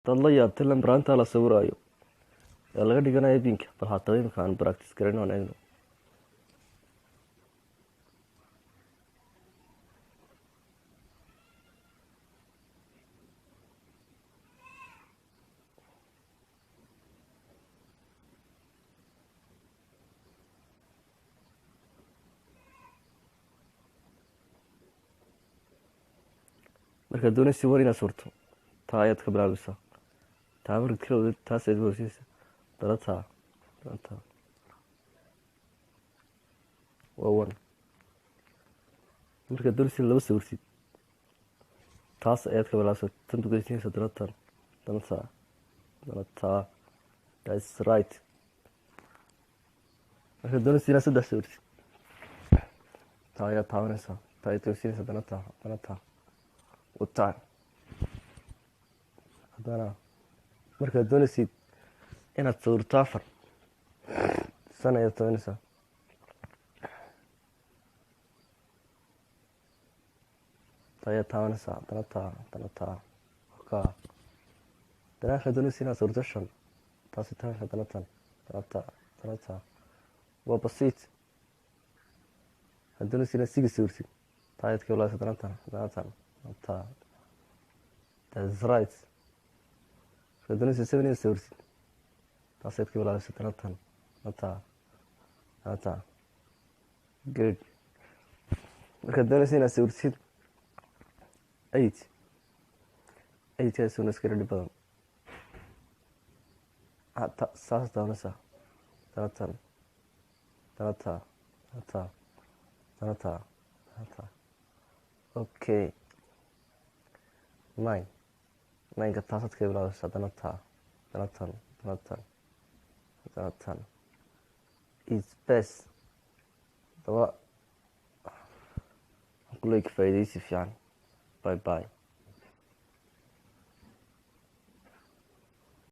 Dad la yaabtay lambaraanta la sawiraayo ee laga dhiganayo binka. Bal haddaba imika aan practice garan oon eegno. Markaad doonaysa war inaad surto, taa ayaad ka bilaabaysaa. Taa markaad ka wada, taas ayaad hooseysa, dana taa, dana taa, waa 1. Markaad doonaysa laba sawirtid, taas ayaad ka bilaabaysaa, tan dugeysinaysa, dana tan, dana taa, dana taa. That's right. Markaad doonaysa inaad saddex sawirtid, taa ayaad taabanaysaa, taa ayaad toosinaysa, dana taa, dana taa, wataan. Haddana markaad doonaysid inaad sawirto afar, san ayaad taabanaysaa, taa ayaad taabanaysaa, haddana taa, haddana taa, ka. Haddana markaad doonaysid inaad sawirto shan, taasi taabanaysa, haddana tan, haddana taa, haddana taa. Waa basiit. Haddaad doonaysid inaad sigi sawirtid, taa ayaad ka bilaabaysa, haddana tan, haddana tan, haddana taa. That's right. Markaad doonaysid seven inaad sawirtid, taas ayaad ka bilaabaysa, haddana tan, haddana taa, haddana taa. Good. Markaad doonaysid inaad sawirtid 8, 8kaas una iska dhib badan, saas taabanaysaa, haddana tan, haddana taa, haddana taa, haddana taa, haddana taa. Okay, 9, 9ka taasaad ka bilaabaysa, haddana taa, haddana tan, haddana tan, haddana tan. It's best. Haddaba kuley ka faa'iidaysi fiican. Bye bye.